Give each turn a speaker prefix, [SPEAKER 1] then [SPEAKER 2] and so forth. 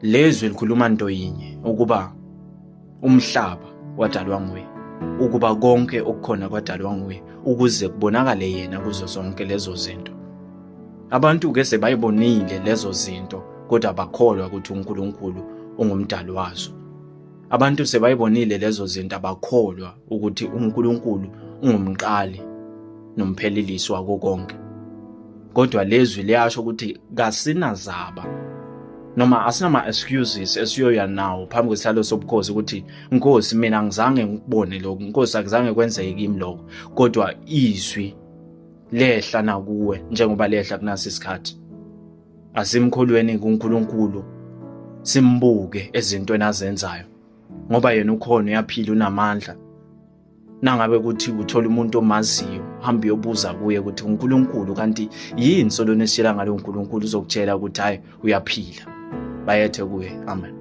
[SPEAKER 1] Lezwi likhuluma nto yinye ukuba umhlaba wadalwa nguye, ukuba konke okukhona kwadalwa nguye ukuze kubonakale yena kuzo zonke lezo zinto. Abantu ke sebayibonile lezo zinto kodwa bakholwa ukuthi uNkulunkulu ungumdali wazo. Abantu sebayibonile lezo zinto abakholwa ukuthi uNkulunkulu ungumqali nomphelelisi wako konke. Kodwa lezwi liyasho ukuthi kasinazaba noma asinama excuses esiyoya nawo phambi kwesihlalo sobukhosi ukuthi Nkosi mina angizange ngikubone lokhu, Nkosi akuzange kwenzeke kimi lokho, kodwa izwi lehla nakuwe njengoba lehla kunasi isikhathi. Asimkholweni kuNkulunkulu simbuke ezintweni azenzayo ngoba yena ukhona uyaphila unamandla. Nangabe ukuthi uthola umuntu omaziyo hamba uyobuza kuye ukuthi uNkulunkulu kanti yini solona esitshela ngalo uNkulunkulu, uzokutshela ukuthi hayi uyaphila. Bayethe kuye. Amen.